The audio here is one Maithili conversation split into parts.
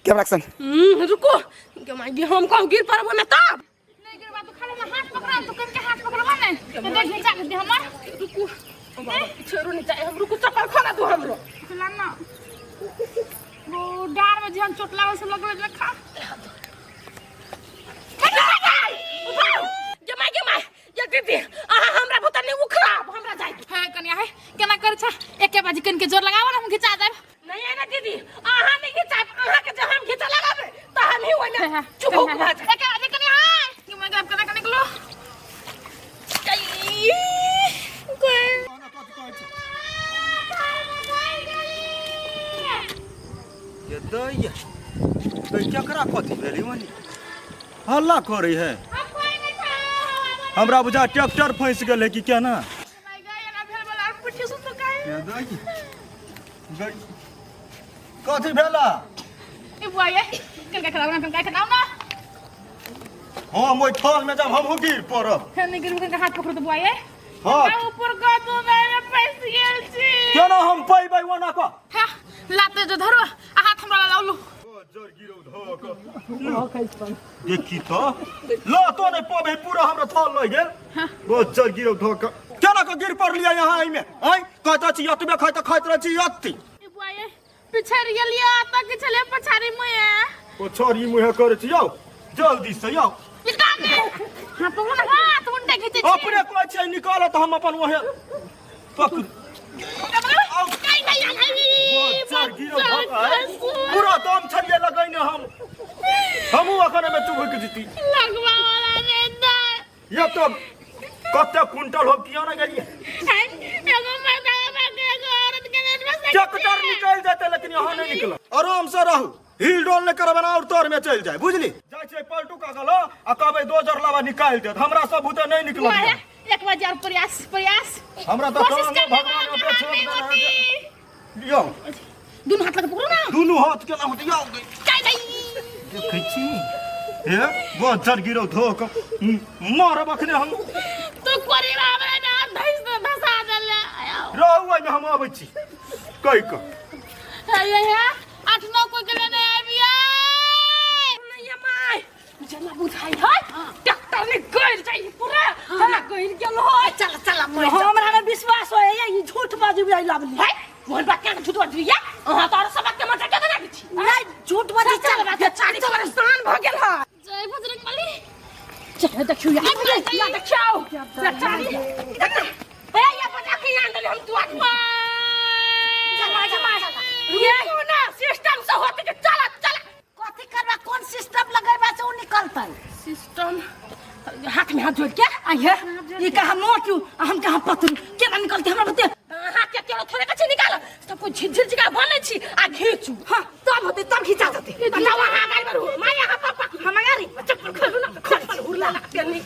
Camera action. रुको गे माय गे, हम कहूँ गिर पड़ब ओहिमे तब नहीं गिरबा तो खाली हमर हाथ पकड़ा तो कन के हाथ पकड़बा नहीं तो देख घिचा दे हमर। रुकू ओ बाबा, छोड़ू नहीं चाहे हम। रुकू, चप्पल खोला दू हमरो। चला ना, वो डार में जेहन चोट लागल से लगल लेखा। गे माय गे माय, ये दीदी, अहाँ हमरा भूत नहीं उखड़ाब, हमरा जाय। हे कनिया, हे केना कर छ? एके बाजी कन के जोर लगाव ना, हम घिचा जाब। नहीं है ना दीदी, अहाँ नहीं घिचाब। अहाँ के जे हम घिचा लगाबे त हम ही ओइमे चुप हो भऽ जायब। एके बाजी कनिया, हे कि मैं गाब केना के निकलो। ये दैया तो केकरा कथी भेलै? मनी हल्ला करै है। हमरा बुझा ट्रैक्टर फंसि गेलै कि केना। ये दैया कथी भेला? ए बुआ, ये कन के खड़ाओ ना, कन के खड़ाओ ना। हम ओहि थाल में जब हमहूँ गिर पड़ब। हे नहीं गिरबो, कन के हाथ पकड़ो तो बुआ, ये हाथ ऊपर गदो में फंस गेल छी। केना हम पैबै ओना कऽ? हा लाते जो धरो आ हाथ हमरा लाउलू। देखी तो लो तो नहीं पबै, पूरा हमरा थाल लग गेल। बज्जर गिरौ धोक केना कऽ गिर पड़लियै यहाँ एहिमे? आँय, कहता छी एतबे खाइत खाइत रहै छी अत्ती। ए बुआ, ये पिछड़ गेलियो त कि छले पछाड़ी मुए। ओ छोरी मुँहे करै छी। यौ, जल्दी से यौ। ई काने हाथ पकड़ो ना, हाथ उल्टे खींचे छी। अपने कहै छियै निकाल तऽ हम अपन ओहे पकड़। बज्जर गिरौ धोक पूरा दम छलियै लगैने। हम हमहूँ अखन एहिमे चुभकि जेती। लगवा वाला ने दा। ये तो कते कुंटल हो किया ना गेलियै। एगो मर्दाना के एगो औरत के नेट में से ट्रैक्टर निकल जेतै लेकिन यहाँ नहीं निकल। आराम से रहू, हिल डोल नहीं करबै ना और तोर में चलि जाए, बुझली? जाइ छै पलटू का गलो आ कहबै दोजर लावा निकालि देत। हमरा सब बुते नहीं निकलत। बुआ, एक बार जार प्रयास प्रयास। हमरा तो कोशिश टांग करने भगवान वाला ओते के हाथ छोड़ नहीं देने होती। है। यौ, दोनों हाथ लगा पकड़ो ना। दुनू हाथ केना होतै यौ? जाय जाय। देखै छी हे बज्जर गिरौ धोक मारब अखने हम। तो कोरी बाबा ना धैस धसा देले। रहू एहिमे, हम अबै छी कहि कऽ। हे हे, 8 9 कोई के लेने आबिया। नहीं माय, जेना बुझाइ है ट्रैक्टर ने गइल जाइ पूरा, हमरा गइल गेल हो। चल चल, हमरा ने विश्वास होय ई झूठ बाजू आई लावली। है मोहन बात के झूठ बाजू या? अहाँ तो और सब बात के मजा के देना छी। नहीं, झूठ बाजू। चल बात चारी परेशान भ गेल है। जय बजरंग बली। चल देखियो या, या देखियो बेचारी। ए या बता के यहाँ दले हम तू आदमी। चल चल, ये ना सिस्टम से होते के चला चला। कथी करबा? कौन सिस्टम लगेबा से उ निकलतै? सिस्टम हाथ में हाथ जोड़ के। आइए, ई कहाँ मोटू आ हम कहाँ पतलू, केना निकलतै हमरा बते? हाथ के केलो थोड़े कछे निकाल, सब कुछ झिझिर जिका बनै छी आ घीचू। हां, तब होतै, तब घिचा जेतै। बताओ, अहाँ गाड़ी पर माय, अहाँ पापा हम गाड़ी चप्पल खोलू ना, चप्पल हुरला ना के नहीं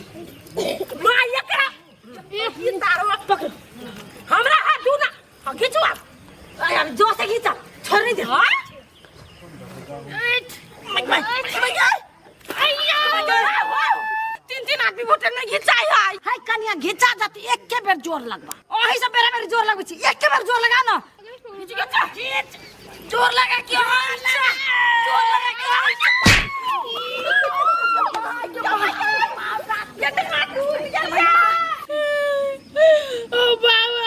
माय। एकरा ई तारो पकड़, हमरा हाथ दू ना। हां, घीचू आप। आय, जोर से घिचा, छोड़ नहीं दे। हां, my my my, तीन तीन आदमी बोटे नहीं घिचाई है। हाय कनिया, घिचा जाती, एक के बेर जोर लगबा। ओही सब बेरा बेर जोर लगबै छी, एक के बेर जोर लगा ना। घिच घिच घिच, जोर लगा के, जोर लगा के। ओ बाबा,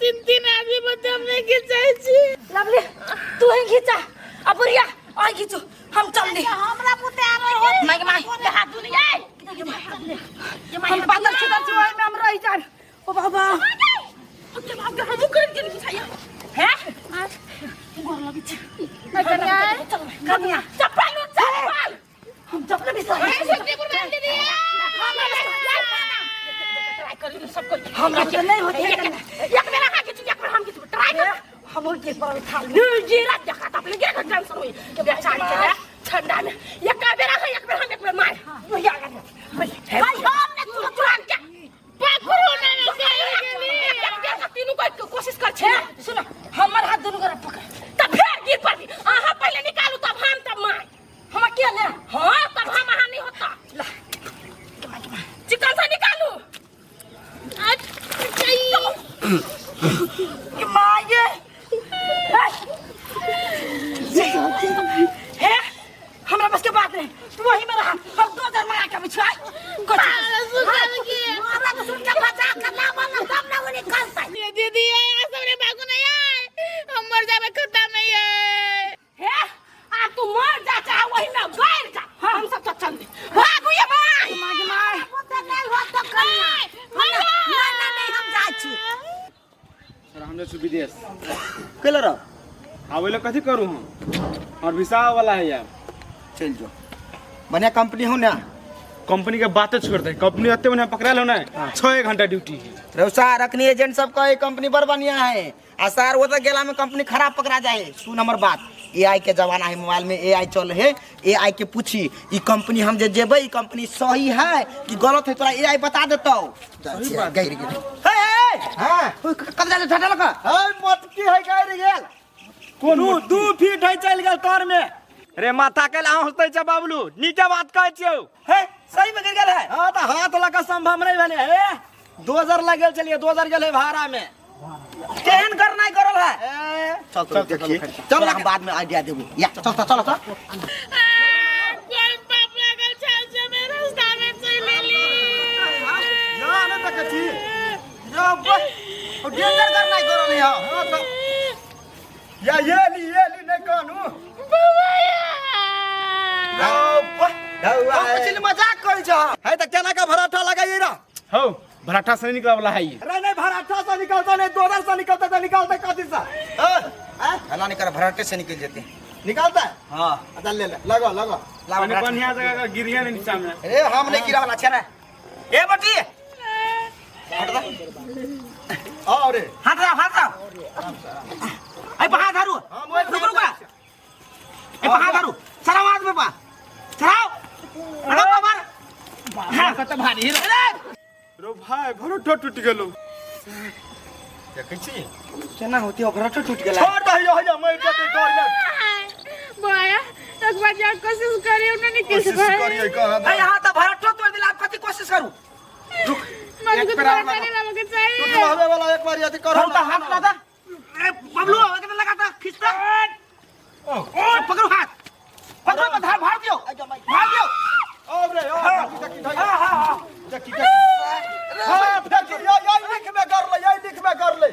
तीन तीन आदमी बच्चे हम नहीं खिंचाई छी। लवली, तू ही घिचा आ बुढ़िया आ घिचू, हम चल दी। हमरा पुते आ रहे हो। My my, हाथ धुल जाए। हम पातर छितर छी, ओहि में हम रहि जाब। ओ बाबा। ओके बाप रे, हमहूँ कर के घिचाई हैं। गोर लगै छी। कनिया। कनिया। चप्पल चप्पल। हम चप्पल बिसरा ट्राई कर ली सब कोई। हमरा तो नहीं होते। एक एक बेर अहाँ घिचू, एक बेर हम घिचू, ट्राई कर। हम के पर थाल गिरा देखा त अपने गिरा, टेंशन होई के बेचारी के ठंडा में। एक बेर अहाँ, एक बेर हम, एक बेर मार। भैया भाई, हम ने तू तुरंत के पकड़ो ना। एक तीनू को कोशिश कर छे। सुन, हमर हाथ दुनू गोरा पकड़। तब फेर गिर पड़ी। अहाँ पहले निकालू, तब हम, तब मार। हम के ले। हाँ, तब हम अहाँ नहीं होता। चिकन से निकालू। माये, हे रहे तू वही में रहा हम 2000 मंगा के अबै छी हमरा तो सुन के बचा के लाबल ना तब ना वो निकलतै। ये दीदी ये सबरे भागू नहीं आए, हम मर जाबे खत्म नहीं है। हे आ तू मर जा चाहे वही में गैर जा, हम सब तो चल दे भागू ये माय माय माय ओते नहीं होत तो कन्या नहीं नहीं नहीं हम जाइ छी। सर हम जाइ छी विदेश। केले रह आबै लए कथी करू हम, और भिसा वाला है यार। चल जो बढ़िया कंपनी हो ना। कंपनी के बातें छोड़ दे, कंपनी एते बढ़िया पकड़ा लो ना, 6 घंटा ड्यूटी है। रौ सर अखनी एजेंट सब कहे कंपनी बड़ बढ़िया है, आ सर वो तो गेला में कंपनी खराब पकड़ा जाए। सुन हमर बात, एआई के जमाना है, मोबाइल में एआई चल है, एआई के पूछी ई कंपनी हम जे जेबै ई कंपनी सही है कि गलत है, तोरा एआई बता देतौ। गैर गेल। हे हे हां कब जा झटा लगा हे मोटकी है गैर गेल। कोन 2 फीट है चल गेल तार में। रे माथा के लाओ हंसते छ बाबलू, नीचे बात कहै छियौ। हे सही में गिर गेल है। हां त हाथ लगा संभव नहीं भेले। हे 2000 लगेल चलिए, 2000 गेल है भाड़ा में। केहन करनाइ करल है। चल चल देखिए चल हम बाद में आइडिया देबो। या चल चल चल चल। कोई पाप लागल छल से में रास्ता में चल लेली। ना ना देखै छी। यो ओ डेंजर करनाइ करल है। हां त या ये ली नहीं कानू। बाबा हम मजाक करै छ। है त केना का भराठा लगाइए रा। हौ भराठा से निकला वाला है ये। अरे नहीं भराठा से निकलता नहीं, दोदर से निकलता तो निकलता कथी से? हला नहीं कर, भराठे से निकल जेते। निकलता है? हां अच्छा ले ले लगो लगो लाओ बढ़िया जगह का गिरिया नहीं नीचा में। अरे हम नहीं गिरा वाला छे रे। ए बटी हट दा। अरे हाथ रा हाथ रा। ए पहा धारू। रुक रुक। ए पहा धारू। चलाओ हाथ में पा। चलाओ। अरे बाबा। हां कत भारी रे। रो भाई भरोठो टूट गेलो। देखै छी केना होती हो भरोठो टूट गेला। छोड़ दहियो हैया मर जेतै डर लग। बाया एक बार जा कोशिश करियो ना निकल कोशिश करियो कहां। ए यहां त भरोठो तोड़ देला, अब कथि कोशिश करू? रुक मन को भरोठो नहीं लावे के चाहिए। टूटवावे वाला एक बार यदि करो त हाथ लगा। ए बबलू एक लगाता खींचता। ओ पकड़ो हाथ, पकड़ो मत, हाथ भाग दियो भाग दियो। अब रे ओ देखी देखी हां हां देखी देखी हां देखी या या लिख में कर ले, या लिख में कर ले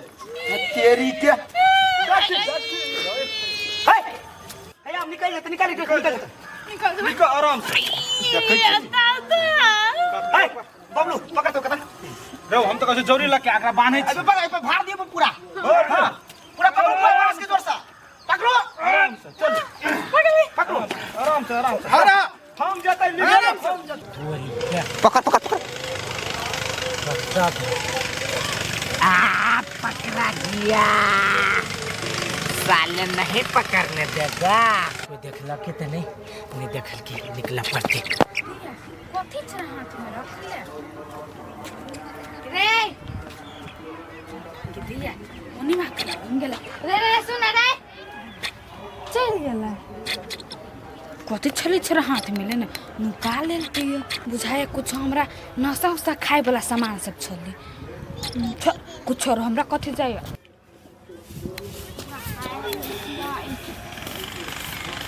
तेरी के देखी देखी। हे हे हम निकल जाते, निकल निकल निकल निकल निकल आराम से। देखै छी हे बबलू पकड़ तो कतन रो हम तो कहै जरूरी लग के आकरा बांधै छी। अबे पर भार दियो पूरा। हां पूरा पकड़ो, पूरा के जोर से पकड़ो। आराम से चल पकड़ो आराम से आराम से। अरे हम जतै निकल पकड़ पकड़ पकड़। आ पकड़ा गया साले, नहीं पकड़ने देगा। कोई देखला के तो नहीं नहीं देखल के निकला पड़ते। कथी छै हाथ में रखले रे गिदिया ओनी मा घूम गेला रे रे सुन रे चल गेला। कथी छलै छे हाथ में ले ने नुका लेलकै। बुझाए कुछ हमरा नशा उसा खाए वाला सामान सब छलै कुछ और हमरा कथी जाय।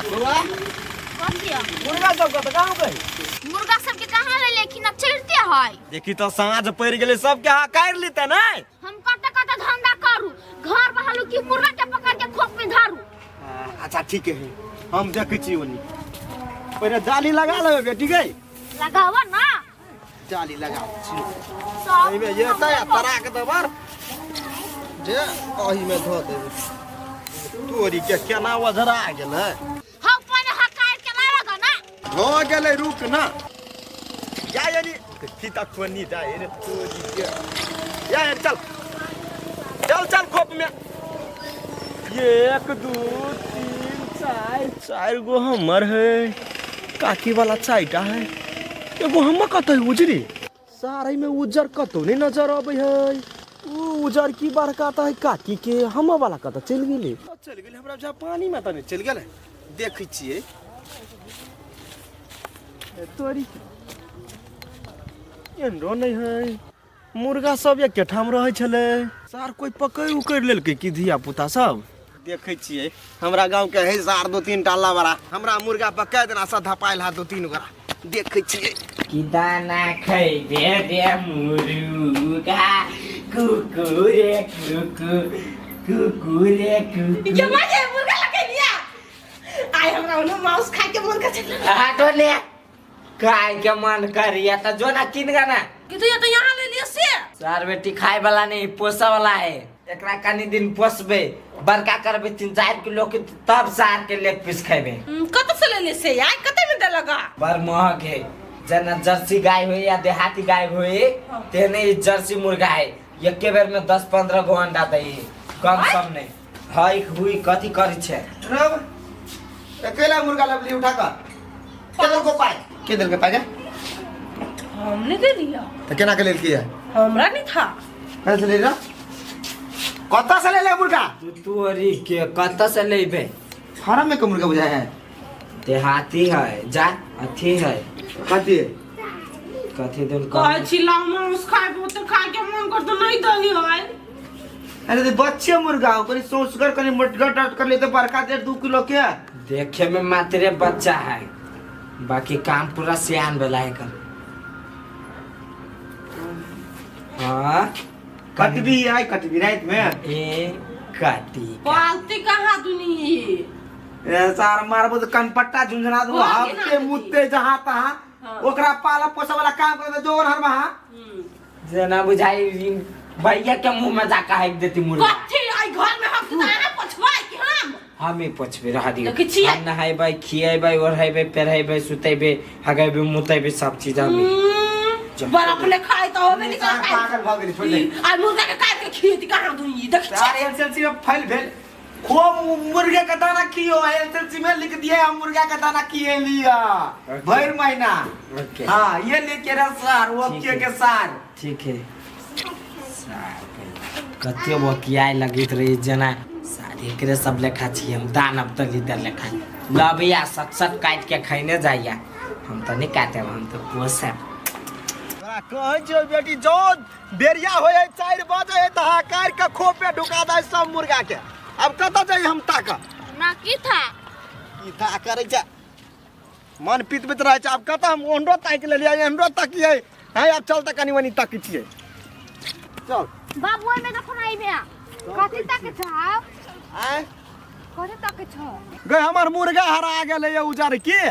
बउआ मुर्गा सब कत कहाँ गई? मुर्गा सब के कहाँ ले लेकिन अब चढ़ते है। देखी तो साँझ पड़ गेलै सबके हकारि लेते नै। हम कत कत धंधा करू, घर बहालू कि मुर्गा के पकड़ के खोप में धारू। अच्छा ठीक है हम देखै छी ओनी। पहिले जाली लगा लेबै बेटी गई। लगावा ना जाली लगा छी। एहिमे ये त तरा के देबर जे ओही में धो देबै। तोरी के केना वजरा गेलै। हम पहिले हकारि के लावा ना। हो गेलै रुक ना। या यानी की तक कोनी जाय रे तोरी के। या चल चल चल खोप में। 1 2 3 4 4 गो हमर है, काकी वाला 4टा है, एगो हमर कतौ है उजरी। सारे में उजर कतौ नहीं नजर अबै है। उ उजर की बड़का त है काकी के, हमर वाला कतौ चलि गेलै। चलि गेलै हमरा जा पानी में त नहीं चलि गेलै। देखै छियै तोरी एनरो नहीं है। मुर्गा सब एके ठाम रहै छलै। सार कोई पकड़ि उकड़ि लेलकै की धिया पुता सब? देखै छियै हमरा गाँव के है सार दो तीन टा लबड़ा हमरा मुर्गा पर कै दिना से धपायल है दो तीन गोरा देखै छियै। कि दाना खैबे रे मुर्गा कुकुरे कुकु कुकुरे कुकु। ये माजे मुर्गा लगे लिया आइ हमरा ओनो माउस खाय के मन कर छल। हटो ने खाय के मन करिया त जो ना किन गाना कि तो ये तो यहाँ ले लिया से सार बेटी खाए वाला नहीं पोसा वाला है। एकरा कनी दिन पोसबे बड़का करबे 3-4 किलो के तब सार के लेग पीस खेबे। कत से ले से यार कते में देलगा? बड़ महग है। जना जर्सी गाय हो या देहाती गाय हो तेने ई जर्सी मुर्गा है एके बेर में 10-15 गो अंडा दे कम सम नहीं हई हुई कथी करी छे। रब अकेला मुर्गा लबली उठा कर के दल को पाए के दल के पाए हमने दे दिया तो केना के लेल की है हमरा नहीं था कैसे ले रहा कत से ले ले मुर्गा तू तोरी के कत से लेबे? फार्म में के मुर्गा बुझाया है देहाती है जा अथी है कथी कथी दिन कहै छी लाउ मांस खाय बहुत खाय के मन कर तो नहीं दही है। अरे तो बच्चे मुर्गा हो कनी सोच कर कनी मोटगर डट कर ले तो बड़का 1.5-2 किलो के देखे में मात्रे बच्चा है बाकी काम पूरा सियान वाला है कर। हाँ कटबी आई कटबी रात में ए कटी पालती कहाँ दुनी ए सार मारबो तो कनपट्टा झुंझुना दो हफ्ते मुत्ते जहां तहां ओकरा पाला पोसा वाला काम कर जोर हर वहां जना बुझाई भैया के मुंह में जाका हाइक देती मुर्गा कथी आई घर में हम तो पछवाई कि हम ही पछबे रह दियो। देखै हम नहाइबै खियेबै ओढ़ेबै पेढ़ेबै सुतेबै हगेबै मुतेबै सब चीज हम बड़ अपने खाए तो होबे नहीं सार पागल भ गेली छोड़ दे। आ मुर्गा के काट के खियती कहाँ दुनी देख सार एलसीएलसी में फैल भेल खूब मुर्गे का दाना खियो एलसीएलसी में लिख दिए हम मुर्गा का दाना खिए लिया भर महीना। हां ये लेके रह सार ओके के सार ठीक है। सार कते बकियाय लगैत रही जना सार एकरे सब लेखा छी हम दानव त लीडर लेखा लबिया सट सट काट के खैने जाइया हम त नहीं काटे हम त पोसब। तोरा कहै छियौ बेटी जो बेरिया होय है 4 बजे है त हकार के खोप में ढुका दे सब मुर्गा के। अब कतऽ जाइ हम ताक ना की था की था करै छै मन पीत पीत रहै छै। आब कतऽ हम ओहनो ताकि लेलियै एहनो ताकियै हैं आब चल त कनी मनी ताकै छियै चल बाबू ओहिमे देखो ना एहिमे कथी ताकै छौ आँय कथी ताकै छौ गै हमर मुर्गा हरा गेलै ये उजर के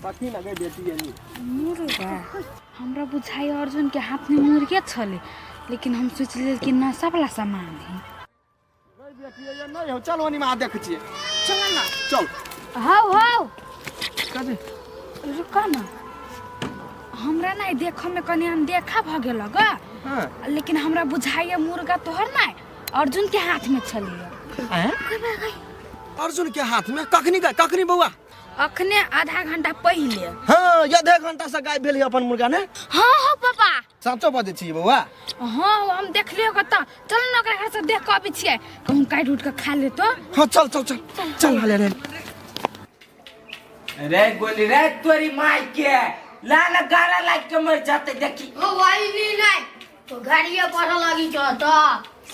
तखी न गै बेटी एनी मुर्गा हमरा बुझाइ अर्जुन के हाथ में मुर्गे छलै लेकिन हम सोच लेल कि नशा वाला सामान है। गै बेटी ये नहीं हो चल ओनी में देखै छियै चल ना चल हौ हौ कथी रुक ना हमरा नहीं देख में कनी अनदेखा भ गेल ग हां लेकिन हमरा बुझाइए मुर्गा तोहर नहीं अर्जुन के हाथ में छलिए। अर्जुन के हाथ में कखनी गए कखनी बउआ? अखने आधा घंटा पहले। हाँ आधे घंटा से गायब भेल अपन मुर्गा ने। हाँ हाँ पापा साचो बजै छी बउआ? हाँ हम देखलियो कत चल न ओकरा घर से देख के अबै छियै कहूँ काटि उठ के खा ले तो। हाँ चल चल चल चल हाले रे रे गोली रे तोरी माई के लाल गारा लाग के मर जाते देखी। ओ भाई नहीं नहीं तो गाड़िए पर लगी छ तो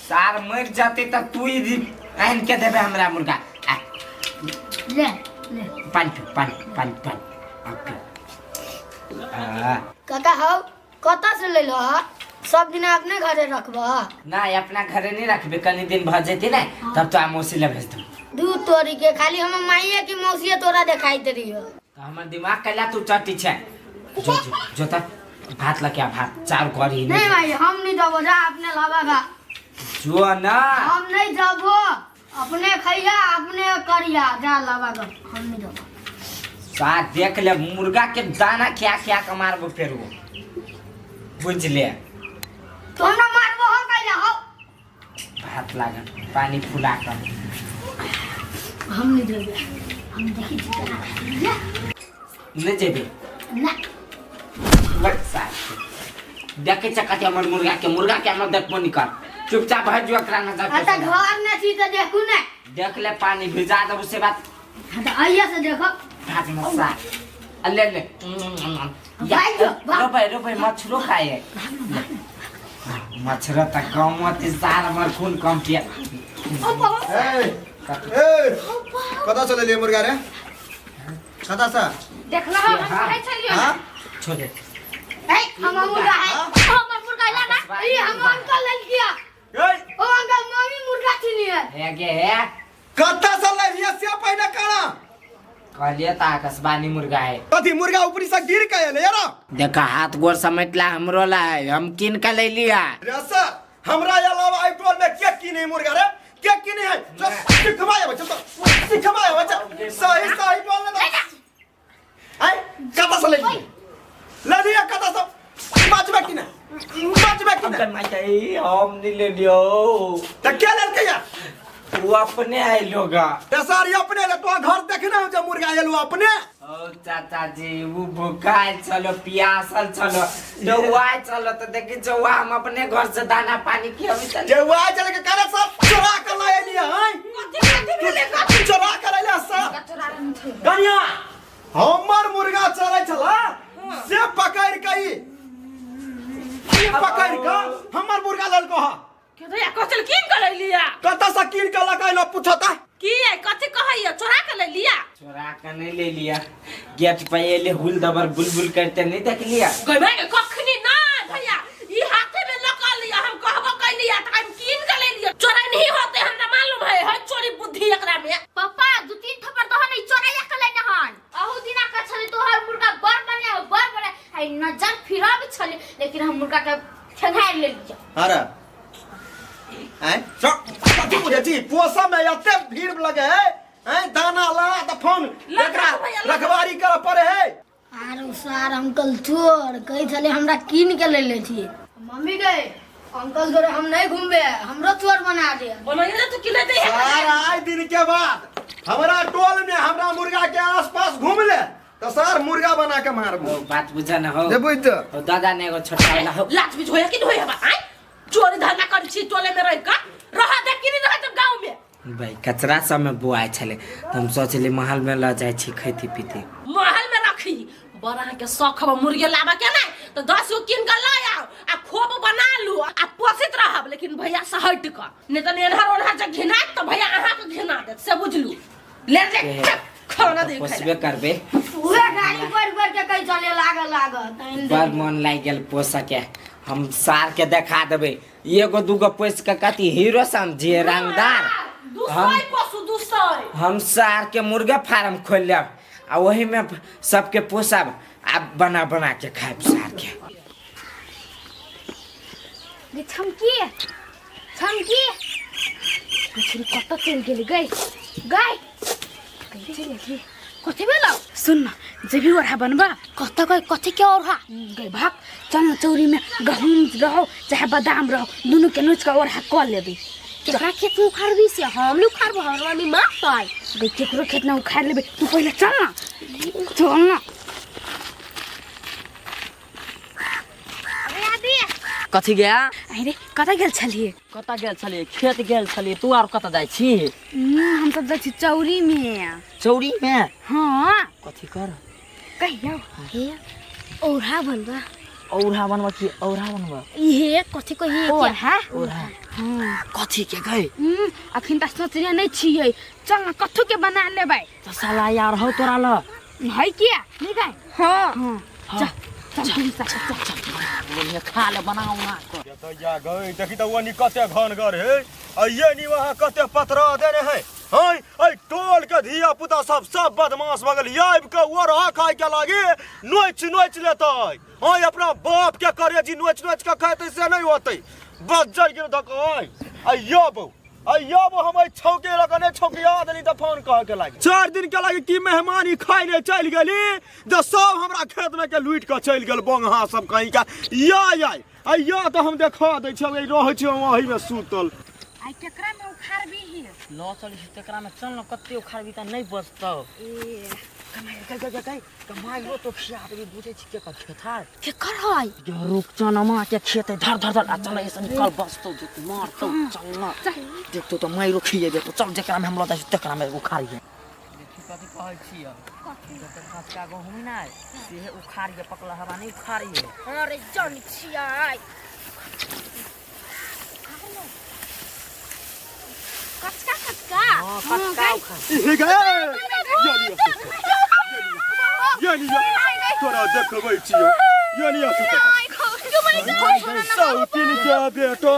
सार मर जाते त तू ही आन के देबे हमरा मुर्गा। आ ले ले पानी पी पानी पानी पानी अब पी। आ काका हौ कत से ले लो सब दिन अपने घरे रखबा? ना अपना घरे नहीं रखबे कनी दिन भ जेते ना तब तो मौसी ले भेज दूं। दू तोरी के खाली हम माईए की मौसी तोरा दिखाई दे रही हो तो हमर दिमाग कैला तू चटी छे। जो जो जोता भात लके आ भात चार करी नहीं भाई हम नहीं जाबो जा अपने लावागा जो ना हम नहीं जाबो अपने खैया अपने करिया जा लावागा हम नहीं जाबो। साथ देख ले मुर्गा के दाना खिया खिया के मारबो फेर वो बुझ ले तो हमरा मारबो हो कैला हो भात लागल पानी फुला कर हम नहीं जाबो हम देखी छी केना नहीं जेबे ना बस साथ देखे छ कथी हमर मुर्गा के हमर देखबो निकल चुपचाप हट जो एकरा न जा अच्छा घर न छी त देखू ने देख ले पानी भिजा दब से बात। हां त आइया से देखो भात में साथ ले ले भाई जो रोपे रोपे मछरो खाए मछरो त कम होती सार हमर खून कम किया। ए ए कता चले लिए मुर्गा रे कता सा देखला हम कहै छलियो हां छोड़ दे ए हमर मुर्गा है हमर मुर्गा ला ना ई हम अंकल लेल किया ए ओ अंकल मम्मी मुर्गा छीनी है हे गे हे कता से ले लिया से पहिने काना कहलिए त आकाशवाणी मुर्गा है कथी मुर्गा ऊपरी से गिर के आयल यार देखा हाथ गोर समेटला हमरो ला है हम किन के ले लिया रे सर हमरा अलावा आई टोल में के किने मुर्गा रे के किने है चल सिखवाए बच्चा चल सिखवाए बच्चा सही सही बोल ना आई कता से ले लिया ले लिया कता से बाजबे की ना बाजबे की ना माई हम नहीं ले लियो त के लेलकै या वो अपने आए लोगा रे सर ये अपने ले तो घर देखने हो जे मुर्गा एलो अपने ओ चाचा जी वो भूखाल चलो प्यासल चलो तो वो आए चलो तो देखी जो वो हम अपने घर से दाना पानी की अभी चल जे वो आ चले के करे सब चोरा के लाए लिया हैं चोरा के लाए सर कन्या हमर मुर्गा चले छला से पकड़ के ई पकड़ के हमर मुर्गा ललको हा के भैया कथी कीन के ले लिया कत से कीन के लगा पूछता की है कथी कहैया चोरा के ले लिया चोरा के नहीं ले लिया गेट पे एले हुल दबर बुलबुल करते नहीं देख लिया गई भाई कखनी ना भैया ई हाथे में लगा लिया हम कहबो कैलिया त हम कीन के ले लिया चोरा नहीं होते हमरा मालूम है है चोरी बुद्धि एकरा में पापा दू तीन थप्पड़ तो नहीं चोराया के लेने हन अहू दिना का छले तोहर मुर्गा बड़ बढ़िया हो बड़ बढ़िया है नजर फिरा भी छले लेकिन हम मुर्गा के ठेंगार ले लिया अरे हैं कथी बुझे छी पोसा में एते भीड़ लगे है हैं दाना ला त फोन एकरा रखवारी कर पड़े है आरो सार अंकल चोर कहै छले हमरा कीन के ले ले छी मम्मी गए अंकल जोरे हम नहीं घूमबे हमरो चोर बना दे बनैले तो किले दे है सार आए दिन के बाद हमरा टोल में हमरा मुर्गा के आसपास घूम ले तो सार मुर्गा बना के मारबो ओ बात बुझा न हो जे बुझ ओ दादा ने एगो छोटा वाला हो लाज भी होया कि नहीं होया बा आय चोरी धंधा कर छी टोले में रह का रह दे कि नहीं रह जब गांव में भाई कचरा सब में बोआइ छले त हम सोचली महल में ल जाइ छी खैती पीती महल में रखी बड़ा के शौक हब मुर्गे लाबा के ना तो 10 गो कीन के ला आओ आ खोप बना लू आ पोसित रहब लेकिन भैया से हट क नहीं तो एन्हर ओन्हर जे घिना तो भैया अहाँ के घिना देत से बुझलू ले ले खाना दे पोसबे करबे उहे गाड़ी पर पर के कहीं चले लागल लागल तहन बड़ मन लागि गेल पोसऽ के हम सार के देखा देबै एगो दूगो पोसि के कथी हीरो समझिए रंगदार दू हम सौ पोसू 200 हम सार के मुर्गा फार्म खोल लेब आ ओही में सबके पोसब आ बना बना के खायब सार के गे छमकी छमकी मछली कतऽ चलि गेली गई गई कहीं चलि गेली कथी भेलौ सुन न जेबी ओढ़ा बनबा कतऽ गई कथी के ओढ़ा गई भाग चल न चौरी में गहूम रहो चाहे बादाम रहो दुनू के नोच के ओढ़ा कऽ लेबै केकरा खेत में उखाड़बी से हम नहीं उखाड़बो हमर मम्मी मारतै गई केकरो खेत में उखाड़ लेबै तू पहिले चल न चल न अरे आदि कथी गया अरे कतऽ गेल छलियै कतऽ गेल छलियै खेत गेल छलियै तू आर कतऽ जाइ छी हम सब जाइ छी चौरी में चौरी में हाँ कथी कर कहियौ हे औढ़ा बनबा औढ़ा बनबा की औढ़ा बनबा इहे कथी कहिए ओढ़ा औढ़ा कथी के गई अखन तऽ सोचने नहि छियै चल न कथू के बना लेबै तऽ साला यार हौ तोरा ल है किया नहीं गए हाँ हाँ चल चल तुम सब चल चल बोलिए खा ले बनाओ ना कर या गई देखी तो वो कते घनगर है आ ये नी वहाँ कते पतरा देने है हैं ऐ टोल के धिया पुता सब सब बदमाश भगल आबि के ओरहा खाय के लागे नोच नोच लेतै हैं अपना बाप के करे जी नोच नोच के खेतै से नहीं होतै बज्जर गिर धकै आ यो बौ आ यो बौ हम छौके लगने छौकिया देली तऽ फोन कह के लागे 4 दिन के लागे की मेहमान ई खाइ ले चलि गेली तऽ सब हमरा खेत में के लूटि के चलि गेल बोंगहा सब कहीं का या या आ या तऽ हम देखा दै छियै रहै छियै वही में सुतल आई केकरा में उखाड़बी ही ल चल तेकरा में चल न कते उखाड़बी त नहीं बचतौ ए कमाई गई गई गई कमाई हो तो खिया देबी बुझै छी केकर खेत है केकर है गे रुक चनमा के खेत है धर धर धर आ चल ऐसे निकल बचतौ जे तू मारतौ चल न देखतौ तो माइरो खिएबे तो चल जेकरा में हम ल जाइ छी तेकरा में उखाड़िए देखी कथी कहै छियै जते कचका गहूम नै सेहे उखाड़िए पकला हवा नहीं उखाड़िए अरे जान छियै कटका उखाड़ ई गए ये लिया ये लिया तोरा देखबै छियौ ये लिया सौतिन के बेटो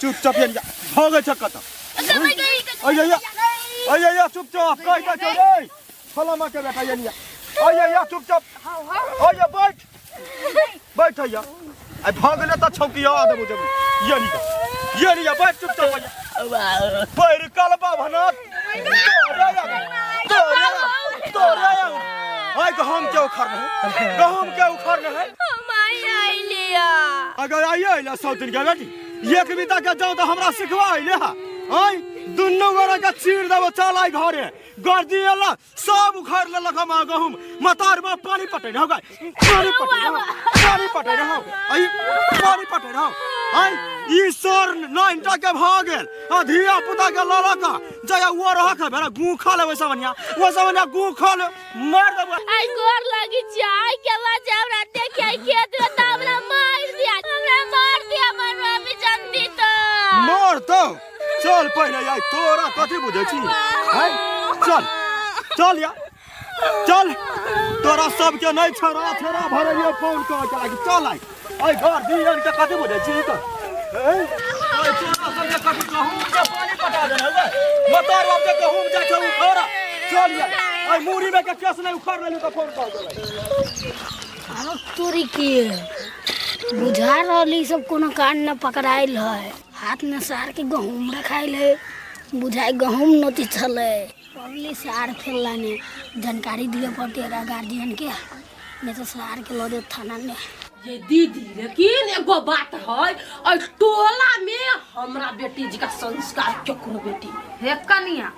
चुपचाप ये लिया भगै छ कतऽ अय अय अय चुपचाप कहि दै छौ रे फलामा के बेटा ये लिया अय अय चुपचाप अय बैठ बैठ अय आ भगले तऽ छौकी आ देबो जब ये लिया ये लिया बैठ चुपचाप अय पैर कलबा भनत तोरे तोरे तोरे आय गहूम के उखाड़ने है गहूम के उखाड़ने है अगर आइए अइला सौ दिन के बेटी एक बीता के जाओ तो हमरा सिखवा अइले हा आय दुनू गोरा के चीर देबो चल आइ घरे गर्दी अला सब उखाड़ लेलक हम गहूम मतार में पानी पटे रहो गाय पानी पटे रहो पानी पटे रहो आई पानी पटे रहो आई ई सर नाइनटा के भ गेल आ धिया पुता के लऽ लऽ कऽ जया वो रहक है बेरा गू खा ले वैसा बढ़िया वैसा बढ़िया गू खा ले मार देबो आई गोर लगी छी आई के बाद हमरा देखे आई खेत में त हमरा मार दिया हमरा मार दिया हमर मम्मी जानती तो मार तो चल पहिले आई तोरा कथी बुझै छी हैं चल चल या चल तोरा सबके नहीं छोड़ा छोड़ा भरलियो फोन कर के लागी चल आई आई घर दियन के कथी बुझै छी त हैं ओइ तोरा सबके कथी गहूम के पानी पटा देने हवे मतार बाप के गहूम जाइ छै उखाड़ा चल या आई मूड़ी में के केस नहीं उखाड़ लेलु त फोन कर देबै आरो तोरी के बुझा रहल ई सब कोनो कान न पकड़ायल है हाथ में सार के गहूम रखायल है बुझाए गहूम नोती छलै पब्लिक सार फेलला ने जानकारी दिए पड़ते एकरा गार्जियन के नहीं तो सार के लऽ देत थाना ने ये दीदी लेकिन एगो बात है और टोला में हमरा बेटी जी का संस्कार केकरो बेटी हे कनिया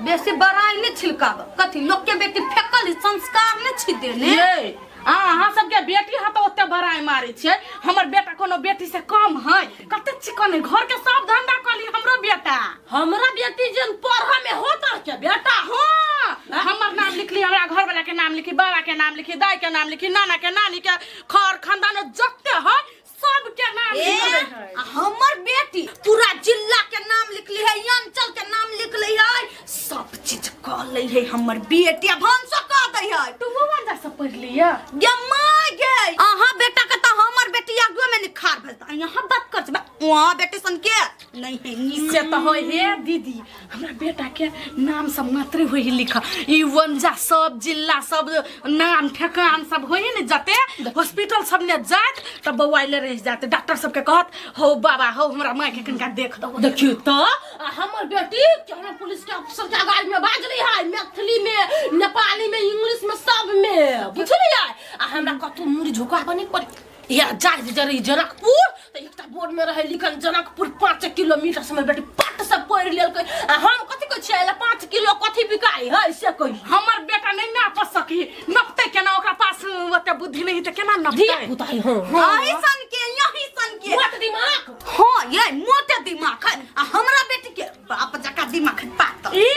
बेसी बड़ाई नहीं छिलकाब कथी लोग के बेटी फेकल संस्कार नहीं छी देने ये अहाँ सबके बेटी है तो ओते बड़ाई मारे छियै हमर बेटा कोनो बेटी से कम है कते चिकन है घर के सब धंधा कली हमरो बेटा हमरा बेटी जन पढ़ में होता के बेटा हाँ हमर नाम लिखली हमरा घर वाला के नाम लिखी बाबा के नाम लिखी दाई के नाम लिखी नाना के नानी के खर खानदान जते है सबके नाम लिखल है आ हमर बेटी पूरा जिला के नाम लिखली है अंचल के नाम लिखली है सब चीज कह लै है हमर बेटी आ भनसो कह दै है तू वो वाला सब पढ़ लिया गे माय गे अहाँ बेटा के त हमर बेटी आगुए में निखार भेजता यहाँ बात कर छबे वहाँ बेटी सन के नहीं है नी से तो होय हे दीदी हमरा बेटा के नाम सब मात्रे होय है लिखा ई वंजा सब जिला सब नाम ठेकान सब होय है ने जते हॉस्पिटल सब ने जात त बौआइले रह जाते डॉक्टर सबके कहत हो बाबा हो हमरा माय के कनका देख दो देखियो तो आ हमर बेटी केहनो पुलिस के अफसर के आगाज में बाजली है मैथिली में नेपाली में इंग्लिश में सब में बुझलियै आ हमरा कतौ मुड़ी झुकाबऽ नहि पड़े या जाय जरी जनकपुर तऽ एकटा बोर्ड में रहे लिखल जनकपुर 5 किलोमीटर से हमर बेटी पट से पढ़ि लेलकै आ हम कथी कहै छियै 5 किलो कथी बिकाइ है से कही हमर बेटा नहीं नाप सकी नपते केना ओकरा पास ओते बुद्धि नहीं त केना नपते धिया पुता है हाँ यही सन के यही सन के मोट दिमाग हाँ ये मोटे दिमाग है आ हमरा बेटी के बाप जका दिमाग है पातर ई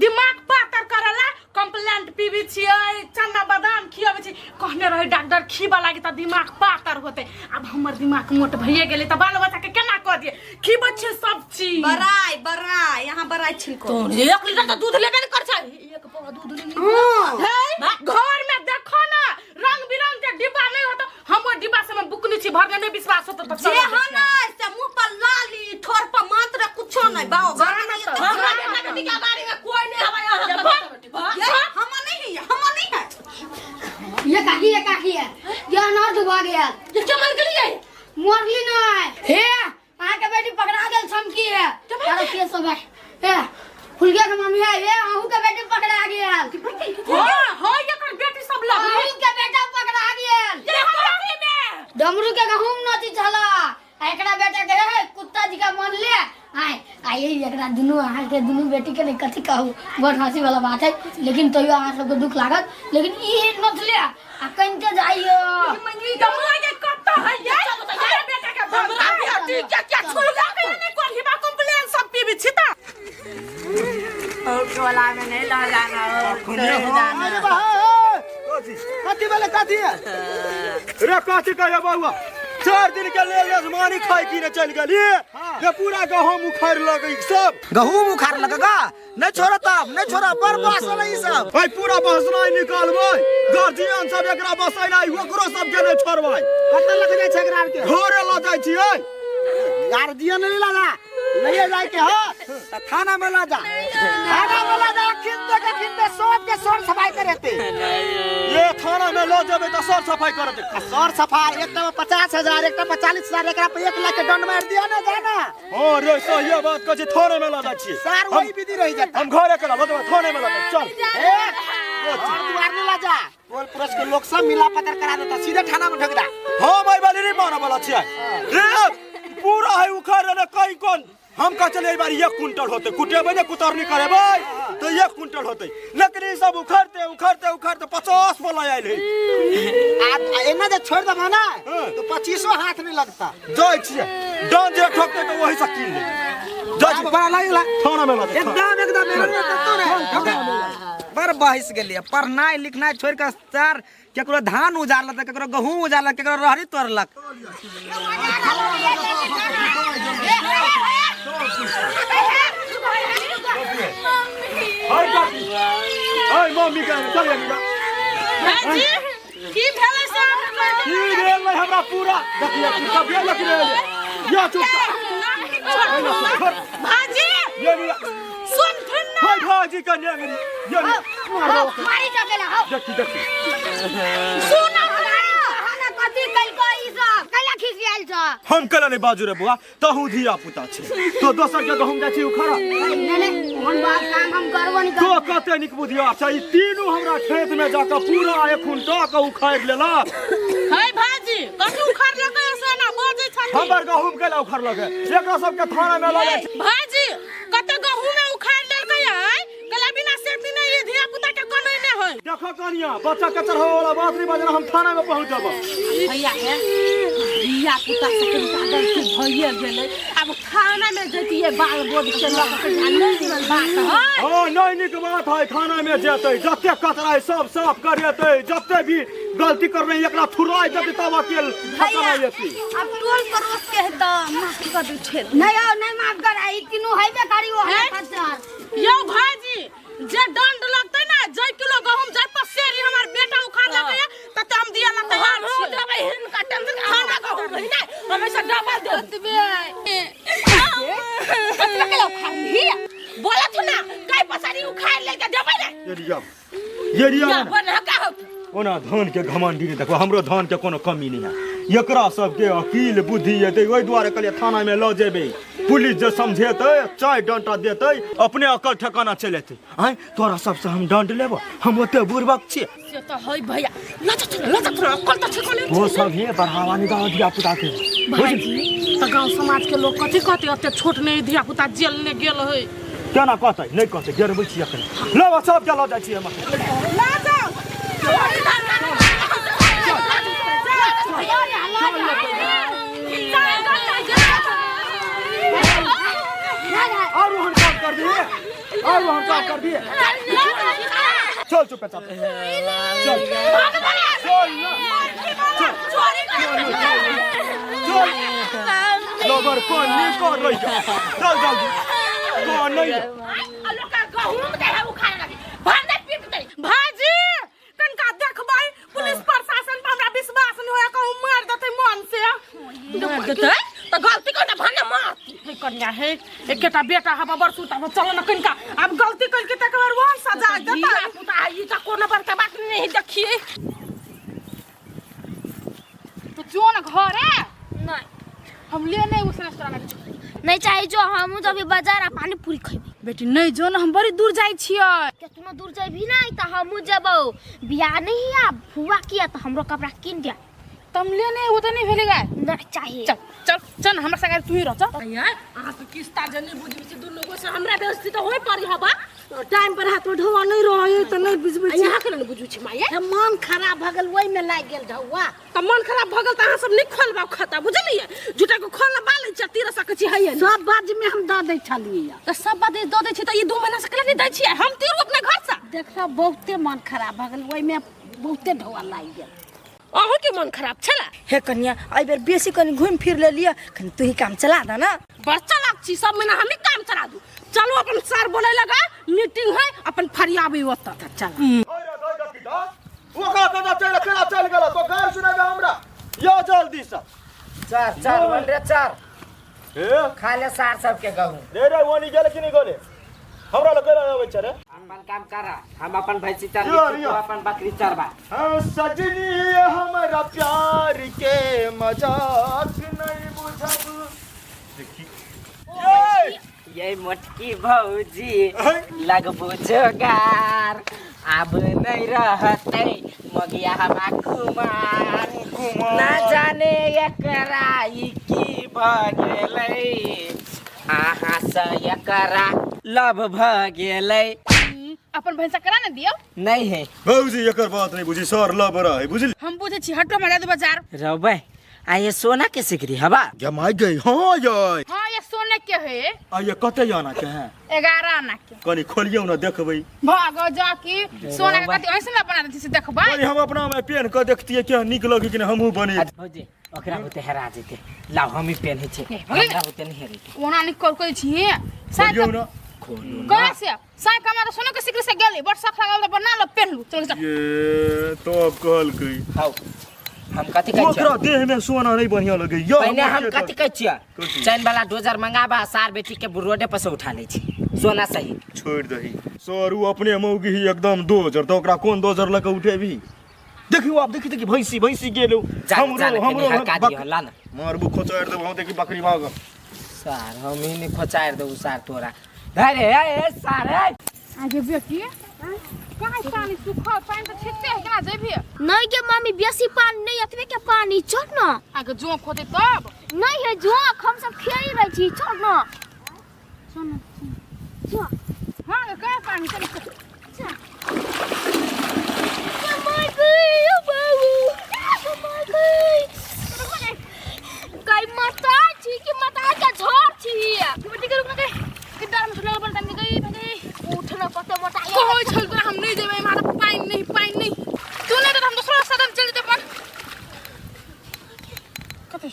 दिमाग पातर करला कम्प्लेंट पीबी छियै चना बादाम खियाबै छी कहने रहे डॉक्टर खीबा लागी त दिमाग पातर होते अब हमर दिमाग मोट भइए गेलै त बाल बच्चा के केना कह दिए खीबै छियै सब चीज बराई बराई यहाँ बराई छिलको तो 1 लीटर तऽ दूध लेबे ने कर छै एक पौआ दूध लेने है घर में देखो ना रंग बिरंग के डिब्बा नहीं होता हम वो डिब्बा से में बुकनी छी भरने नहीं विश्वास होता तो जे चलो है ना से मुंह पर लाली ठोर पर मात्र कुछो नहीं बाओ घर में ये तो- हमरा बेटा बेटी के बारे में कोई नहीं हवा यहाँ के बेटा बेटी ये हम नहीं है हम नहीं है ये काकी है काकी है ये अनार डुबा गया ये क्या मर गेलियै मरली नहीं हे अहाँ के बेटी पकड़ा गेल छमकी है अरे के सब है हे फुलके के मम्मी है हे अहू के बेटी पकड़ा गेल हां हां एकर बेटी सब लग अहू के बेटा पकड़ा गेल ये कथी में डमरू के गहूम नची छला आ एकरा बेटा के हे कुत्ता जी का मन ले आय आइए एकरा दुनू अहाँ के दुनू बेटी के ने कथी कहू बड़ हंसी वाला बात है लेकिन तैयो अहाँ सबके दुख लागत लेकिन ई नचले आ कनिते जाइयो कमाए कत्ता है ये हमरा बेटा के हमरा बेटी के क्या छुला के नहीं कोल्हिबा कंप्लेन सब पीबी छी त और टोला में नहीं लह जाना हो चल जाना अरे बा कथी कथी भेलै कथी रे कथी कहियो बौआ 4 दिन के लेल यजमानी खाइ की ने चलि गेली ये पूरा गहूम उखाड़ लगे सब। गहूम उखाड़ लगगा नहीं छोड़ो तब नहीं छोड़ो पर बहसल ई सब। ए पूरा बहसनाई निकालबै गार्जियन सब एकरा बसैनाई ओकरो सब के नहीं छोड़बै। कत लग जाय छै एकरा के? घरे ल जाय छियै। गार्जियन नहीं लगा ले जाय के हो त थाना में ला जा, थाना में ला जा, खिंदे के खिंदे सब के सर सफाई करेते। ये थाना में ल जेबै त सर सफाई करते। सर सफाई एकटा में 50,000 एकटा में 40,000 एकरा पे 1 लाख के दंड मार दियो ना जाना। हां रे सही बात कहै छी, थाने में ल जाय छी सर, वही विधि रही जाता। हम घरे के ल जेबै, थाने में ल जाय चल। ए घर दुआर नहीं ला जा, टोल पड़ोस के लोग सब मिला पत्र करा देता, सीधे थाना में ठोक दा। हां भाई वाली रे मारा वाला छियै रे पूरा है उखाड़ रे कई कोन। हम कह चले बार 1 क्विंटल होते कुटेबै ने कुतरनी करेबै तो 1 क्विंटल होते, लेकिन ई सब उखाड़ते उखाड़ते उखाड़ते 50 वाला आयल है। आ एना जे छोड़ दबा ना तो 25 हाथ नहीं लगता। जाय छियै डन जे ठोकते तो वही से कीन ले। जाय बड़ा लागला थाना में लगे एकदम एकदम मेरे पर बहस गेलिए। पढ़नाइ लिखनाइ छोड़ के सर केकरो धान उजारलक केकरो गहूम उजारलक केकरो रहरी तोड़लक। मम्मी के चल भाईजी की भेलै सब? की भेल हमरा पूरा देखिए सब ये लग रे या चुप भाईजी ये सुनथिन ना। हाय भाईजी के ने ये मारी चकेला हो। देखी देखी सुन ना कथि कइलको ई सब कैला खिसियाल छ? हम कला नहीं बाजू रे बुआ, तहु धिया पुता छै तो दोसर के गहूम जाइ छी उखाड़ा। नहीं नहीं हम बात काम हम करबो नहीं। तो कते निक बुधिया छै ई तीनू हमरा खेत में जाके पूरा 1 कुंटल के उखाड़ लेलक। हे भाईजी कथि उखाड़ लकै से ना बजै छथिन? हमर गहूम केला उखाड़ लकै, एकरा सब के थाना में लऽ जाइ छी। भाईजी कते गहूम में उखाड़ लेलकै आय कला बिना सेती नहीं ये धिया पुता के कनै नै होय। देखो कनिया बच्चा के चढ़ावे वाला बात नहीं बजना, हम थाना में पहुंच जाब। भैया हे धिया पुता से कनिका गलती भइए गेलै, अब थाना में जैतियै बाल बोध के लऽ के नहीं निमन बात है। हां नहीं निक बात है, थाना में जेतै जते कचरा है सब साफ करेतै, जते भी गलती करने एकरा थुराइ देतै तब अकेल खतरा जेतै। अब टोल पड़ोस के है त माफ कर दू छे। नहीं आओ नहीं माफ कर, ई तीनू हैबे करी ओ खच्चर। यौ भाईजी जे दंड लगतै ना जै किलो गहूम जै पसेरी हमर बेटा उखाड़ लगे तते हम दिया ला तैयार छी। देबै हिनका टेंशन खाना गहूम है ना हमेशा डबल देबै। कतना के उखाड़ ली बोला तू ना कै पसारी उखाड़ ले के देबै ना। एरिया एरिया बना का हो ओना धान के घमंडी नहीं देखो, हमरो धान के कोनो कमी नहीं है। एकरा सबके अकील बुद्धि एतै ओहि दुआरे कहलियै थाना में लऽ जेबै, पुलिस जे समझेतै चाय डंटा देतै अपने अकल ठेकाना चलि एतै। आँय तोरा सबसे हम दंड लेबो, हम ओते बुड़बक छियै। से त है भैया लजत लजत अकल त ठेकाने ओ सब हे बढ़ावा नहीं दो धिया पुता के। भाईजी त गांव समाज के लोग कथि कहतै ओते छोट नहीं धिया पुता जेल ने गेल है केना कहतै? नहीं कहतै, गिरबै छियै अखन। लऽ सब के लऽ जाइ छियै हम। लऽ जाउ। और हम काम कर दिए, और हम काम कर दिए। चल चुप चल चल चल लोगर कौन नहीं कर रही चल जल्दी कौन नहीं भाईजी कनका देखबै पुलिस प्रशासन पर हमरा विश्वास नहीं होया, कहूं मार देतै मन से मार देतै त गलती कर भने मारती हे कन्या हे एकेटा बेटा हबा बड़ सुता चल न कनका अब गलती करके तकर बाद वह सजा देतै। पुता ई त कोनो बड़का बात नहीं देखिए। तो जो ना घर है नहीं हम ले नहीं उस रेस्टोरेंट में नहीं चाहे जो हम तो अभी बाजार आ पानी पूरी खेबे। बेटी नहीं जो ना हम बड़ी दूर जाई छियै। केतनो दूर जाबी नहीं त हमहु जेबौ, बियाह नहीं आ फुआ किया त हमरो कपड़ा किन दिया। तम ले नहीं वो तो नहीं भेलेगा नहीं चाहिए। चल चल चल हमरा संगे तू ही रह चल। भैया अहाँ के किस्ता जे नहीं बुझबै छी दुनू गो से हमरा बेइज्जती त होय पड़ी हबा। टाइम पर हाथ में ढौआ नहीं रहे त नहीं बुझबै छी। यहाँ के नहीं बुझै छी माये। मन खराब भ गेल ओहि में लागि गेल ढौआ। त मन खराब भ गेल त अहाँ सब नहीं खोलबा खाता बुझलियै, झूठा के खोलबा लै छी तीर सकै छी हैये सब बाज में हम the they छलियै। त सब बाज the they छी त ई 2 महीना से केला नहीं दै छियै हम तीरू अपना घर से। देखो बहुते मन खराब भ गेल ओहि में बहुते ढौआ लागि गेल। अहूँ के मन खराब छला? हे कन्या एहि बेर बेसी कनी घूमि फिर लेलियै, कनी तू ही काम चला दे ना। बड़ चालाक छी, सब महीना हम ही काम चला दू। चलो अपन सर बोले लगा मीटिंग है, अपन फरियाबी ओतऽ। चल ओकरा दादा चल केना चल गेल तो गार सुनाबे हमरा यो जल्दी से। चार चार बोल रे चार ए खा ले सार सबके गहूं। रे रे ओनी गेल कि नहीं गेले हमरा लग केना आबै छै रे। अपन काम करा, हम अपन भैंसी चरबी, तू अपन बकरी चरबा। हां सजनी हमरा प्यार के मजाक नहीं बुझब। देखी ये मोटकी भौजी लगबो जोगार, अब नहीं रहते मगिया हमा कुमार, ना जाने एकरा ई की भ गेलै, आहा से एकरा लव भ गेलै। अपन भैंसा करा ना दियो। नहीं है भौजी एकर बात नहीं बुझी, सर लव रहे बुझली। हम बुझे छी, हटो मजा दे बाजार रबे। आ ये सोना के सिकरी हवा जमाई गई। हां ये हां ये सोने के है। आ ये कते आना के है? 11 आना के। कनी खोलियो ना देखबै। भागो जा की सोना के कथि ऐसे ना बना देती से देखबै। अरे हम अपना में पेन के देखतिए के नीक लगी कि हमहु बने। भौजी ओकरा होते हरा जेते, लाओ हम ही पेन छै, हमरा होते नहीं हेरे। ओना नहीं कर कोई छी खोलियो ना। कहां से साय कमा तो सोना के सिकरी से गेली, बड़ सख लागल त बना लो पेन लू। चल जा। ये तो अब कहल गई। हां हम कथि कहै ओकरा देह में सोना नहीं बढ़िया लगे। यो पहिने हम कथि कहै छियै, चैन वाला डोजर मंगाबा, सार बेटी के रोडे पर से उठा लै छी सोना सही। छोड़ दही सर, उ अपने मौगी ही एकदम दोजर, त ओकरा कोन दोजर ल के उठेबी? देखियो आप, देखी देखी भैंसी भैंसी गेलो। हमरो हमरो हरका दियो ला ना, मारबू खोचार देबो हम। देखी बकरी भाग सार, हम ही नहीं खोचार देबू सार तोरा। अरे ए सार ए आगे बेटी कहाँ पानी सुखल पानी तो छिटते है केना जेबी? नहीं के मम्मी बेसी पानी नहीं, एतबे के पानी। चल ना आगे जोंक होते तब। नहीं है जोंक, हम सब खेल रहे छी। चल ना चल चल। हां कहाँ पानी? चल चल। माय गई ओ बाबू, माय गई कई मता छी कि मता के झोर छी। बेटी के रुक ना गई कि डर में सुनल बन गई गई उठना कते मोटा कहै छल तोरा हम नहीं जेबै, मारा पानी नहीं पानी नहीं। तू नहीं तो हम दूसरा रास्ता चल जेते अपन। कते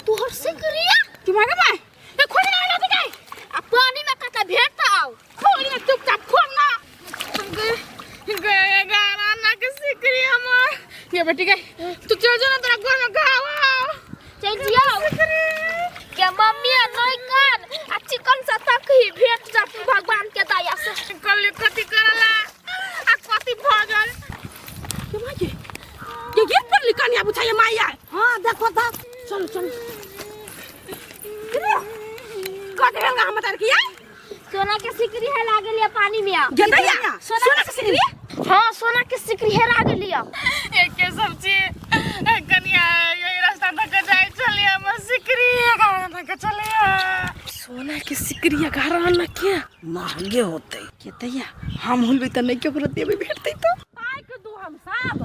तोहर सिकरिया कि मागे माय ए खोल ना ना ते गई आ पानी में कते भेटता आओ। खोल ना चुपचाप खोल ना। गए गाना ना के सिकरी हमर। ये बेटी गई तू चल जो ना तोरा घर में घाव चल जियो के मम्मी नहीं कान आ चिकन से तक ही भेट जाती भगवान के दया से। कल कथि करला आ कथि भगल के माय के ये गिर पर लिकनिया बुझाय माया। हां देखो त चल चल कथि भेल हम तर किया? सोना के सिकरी है लागल या पानी में। गेदैया सोना के सिकरी? हां सोना के सिकरी है लागल या। एके सब्जी कनिया यही रास्ता तक जाय चलिए हम सिकरी गाना तक चलिए। सोना के सिकरी 11 आना के महंगे होते के तैया हम होलबे त नहीं केकरो देबे भेटतै त ताक दू हम सब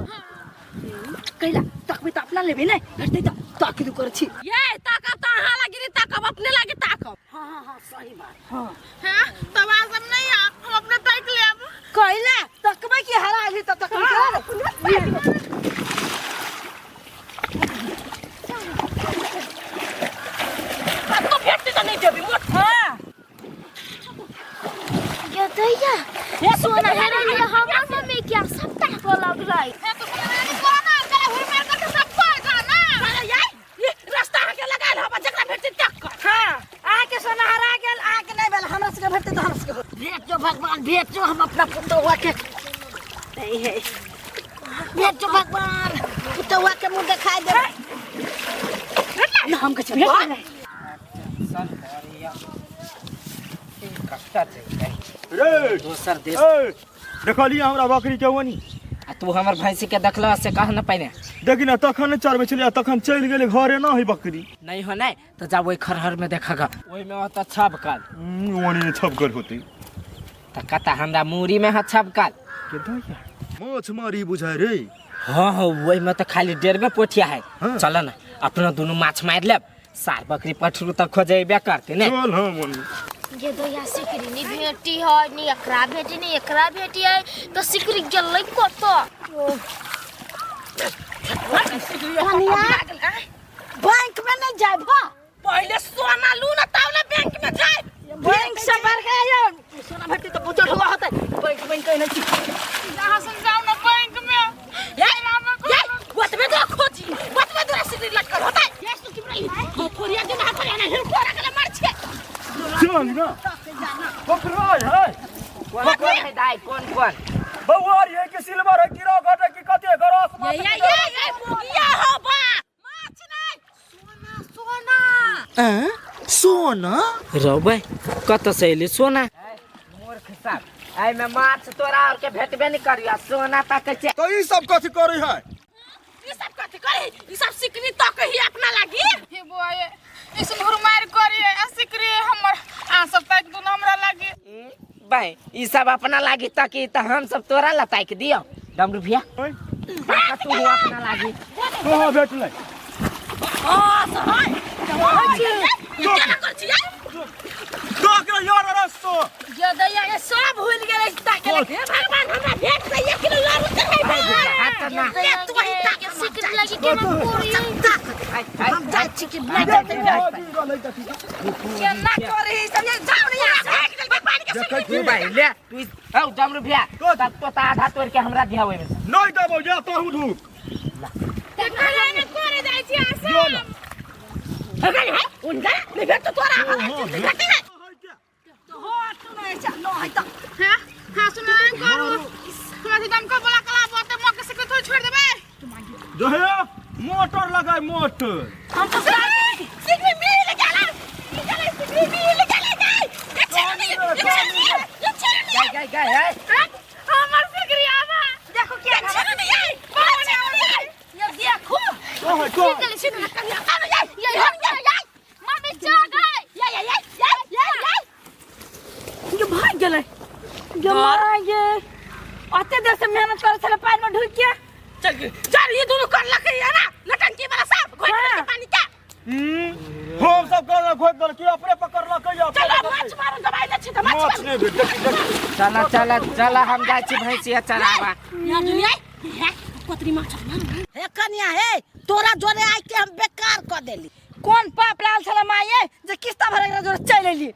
कैला तकबे त अपना लेबे नै भेटतै त ताक दू कर छी। ये ताकब त अहाँ लागी रे, ताकब अपने लागी ताकब। हां हां हां सही बात। हां हां तब आ सब नहीं आप हम अपने ताक लेब। कैला तकबे की हरा ली त तकबे के तो भेटतै त नहीं देबी मोट। हां ये दैया सोना हेरा लिया हमर मम्मी क्या सब ताक लगलै। हे तो सोना चला हुर मार कर सब पर जाना। अरे यार ये रास्ता के लगायल हवा जकरा भेटतै तक कर। हां अहाँ के सोना हरा गेल, अहाँ के नहीं भेल, हमरा सबके भेटतै त हमरा सबके भेट जो भगवान, भेट जो हम अपना पुतौआ के नहीं है, भेट जो भगवान पुतौआ के मुंह देखाय दे। ना हम के भेट सन करिया कट्टा जेतै रे दोसर देश। देखलिए हमरा बकरी के ओनी आ तू हमर भैंसी के देखला से कह न पहिने। देखी ना तखन चरबै छलियै तखन चलि गेलै घरे न है बकरी। नहीं हो नहीं तो जा ओहि खरहर में देखगा, ओहि में ओत छबकल। ओनी छबकल होतै त कता हमरा मूरी में ह छबकल के दैया माछ मारी बुझाय रे। हां हां ओहि में त खाली डेरबे पोठिया है। हाँ। चल ना अपना दोनों माछ मार लेब, सार बकरी पठरू त खोजेबे करते ने। चल हां मन ये दैया सिकरी नहीं भेटी है, नहीं एकरा भेटी नहीं एकरा भेटी है तो सिकरी गेलै कत। बैंक में नहीं जाब। पहिले सोना लू ना तब ना बैंक में जाए। बैंक से बाहर के आयो सोना भेटतै तऽ बुचड़ हुआ होतै। बैंक बैंक कहै नहि छी। अहाँ संग जाउ ना बैंक में। ये ये ओतबे दूर खोजी, ओतबे दूर सिकरी लटकल होतै। ये सुन की हो फोरिया दिन हाथ ना हिल कोरा के मार छे। चल ना पकड़ाय है। कोन कोन है दाई कोन कोन? बौआ रे के सिल्वर है कीड़ा घटे की कते गरस ये ये ये ये मोगिया हो बा माछ नहीं सोना सोना। सोना रौबे कत से एली सोना? मूर्ख सब एहिमे माछ तोरा और के भेटबे नहीं करिया सोना ताकै छै। तो ई सब कथि करै है? ई सब कथि करै? ई सब सिकरी तक ही अपना लागी। हे बुआ ये इस मार करिए आ सिकरी हमर आ सब ताक दुनु हमरा लागी। भाई ई सब अपना लागी ताकि त हम सब तोरा ला ताक दियो डमरू भैया। तू अपना लागी कहाँ भेटलै? हां सहाय केना कर छियै? ताक रे यार रस्तो ये दैया के सब भूल गेलै ताके ले। हे भगवान हमरा भेट दैया कि यार उतर है हाथ ना ले तू ही ताक सिकरी लागी केना पूरी। हम जाइ छी कि नहीं केना करे सब ये जाओ ने यहाँ भेट गेल भगवान के सिकरी। तू भाई ले तू औ डमरू भैया तब तो आधा तोड़ के हमरा दिया ओइ में। नहीं देबो जा तोहू ढूक। ते करे जाइ छी आसा। भगवान है उनका नहीं भेट तो तोरा हमरा भेट है तो हो तू नहीं चल नो है तो। हां हां सुन करू हमरा से दम का बोला कला बोते मके सिकरी थोड़ी छोड़ देबे। जो है मोटर लगाए मोटर। हम तो सिकरी मिल गेला निकले सिकरी मिल गेला गाय ये छेड़ नहीं ये छेड़ नहीं ये छेड़ नहीं गाय गाय गाय है हमर सिकरी आवा देखो क्या छेड़ नहीं आई ये देखो तो है तो निकले छिन ना कन्या आ ये ये ये ये मम्मी चल गए। ये ये ये ये ये ये भाग गेलै ये मारा ये अते देर से मेहनत करे छले पानि में ढुक के चल चल ये दोनों कर लके है ना लटंकी वाला सब घोट के पानी के। हम सब कर घोट दल की अपने पकड़ लके या चलो माछ मारू दबाई ले छी त माछ माछ नहीं भेट। चला चला चला हम जाइ छी भैंसिया चरावा। यार दुनिया है कोतरी माछ हे कन्या हे तोरा जोरे आइ के हम बेकार क देली। कोन पाप लाल छले माये जे किस्ता भरे के जोरे चल एली।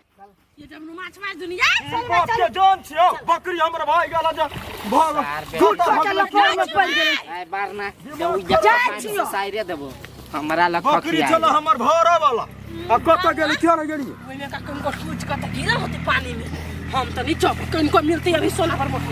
ये जब माछ मार दुनिया बाप के जान छियो बकरी हमर भाई गेला जे भाग झूठ चल पानि में पड़ गेलै। ए बारना जाइ छी साइरे देबो हमरा लग बकरी छल हमर भरा वाला आ कत गेली क्यों नहीं गेली? ओइमे का कनको टूट के त गिरल होते पानी में। हम त नीचो कनको मिलती अभी सोना पर मोट।